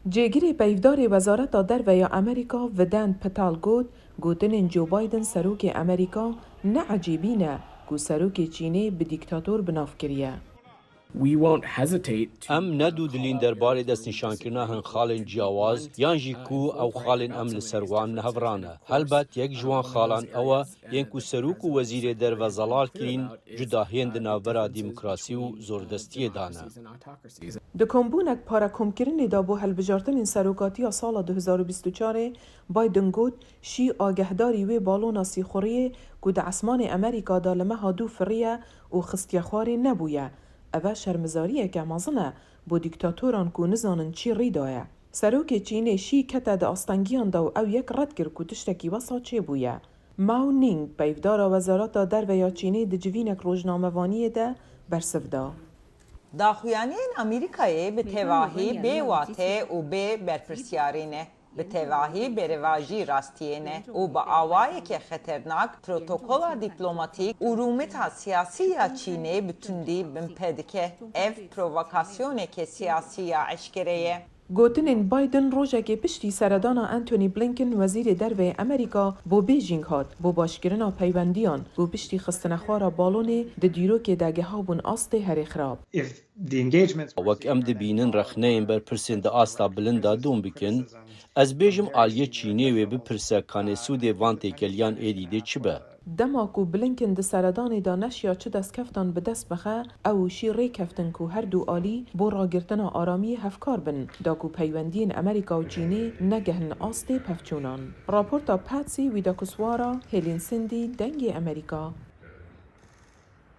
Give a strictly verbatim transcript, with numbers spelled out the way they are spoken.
Cêgirê peyvdarê Wezareta Derve ya Amerîka Vedant Patel got, gotinên Joe Biden serokê Amerîka ne ecêbî ne ku serokê Çînê bi dîktator bi nav kiriye. We won't hesitate to Em ne dûdilîn derbarê destnîşankirina hin xalên ciyawaz yan jî ku ew xalên em li ser wan nehevran e. Helbet yek ji wan xalan ew e yên ku serok û wezîrê derve zelal kirîn, cudahiyên di navbera demokrasî û zordestiyê de ne. Di kombûnek parekomkirinê de bo hilbijartinên serokatiya sala du hezar û bîst û çarê, Biden got, şî agehdarî wê balona sîxuriyê ku di esmanê Amerîka de li meha dû firiye û xistiye xwarê nebûye. Eve şermizariyeke mezin e bo dîktatoran ku nizanin çi rî daye. Serokê Çînê şî kete di astengiyan de û ew yek red kir ku tiştekî wesa çêbûye. Mao Ning, peyvdara Wezareta Derve ya Çînê di civînek rojnamevaniyê de bersiv da. Daxuyaniyên Amerîkayê bi tevahî bê wate û bê berpirsyarî ne. Bi tevahî berevajî rastiyê ne û bi awayeke xeternak protokola dîplomatîk û rûmeta siyasî ya Çînê bi tundî binpê dike. Ev provokasyoneke siyasî ya eşkere ye. Gotinên Biden rojekê piştî seredana Antony Blinken, wezîrê derve yê Amerîka, bo Beijing hat, bo başkirina peywendiyan ku piştî xistinexwara balonê di dîrokê de gihabûn astê herê xirab. If the engagements Wek em dibînin rexneyên berpirsên di asta bilind de dom bikin, ez bêjim aliyê Çînê wê bipirse kanê sûdê van têkeliyan êdî dê çi be? Dema ku Blinken di seredanê de neşiya çi destkeftan bi dest bixe, ew û şî rê keftin ku her du alî bo ragirtina aramiyê hevkar bin, da ku peywendiyên Amerîka û Çînê negehin astê pevçûnan. Raporta Patsy Widakuswara, Hêlîn Sindî, Dengê Amerîka.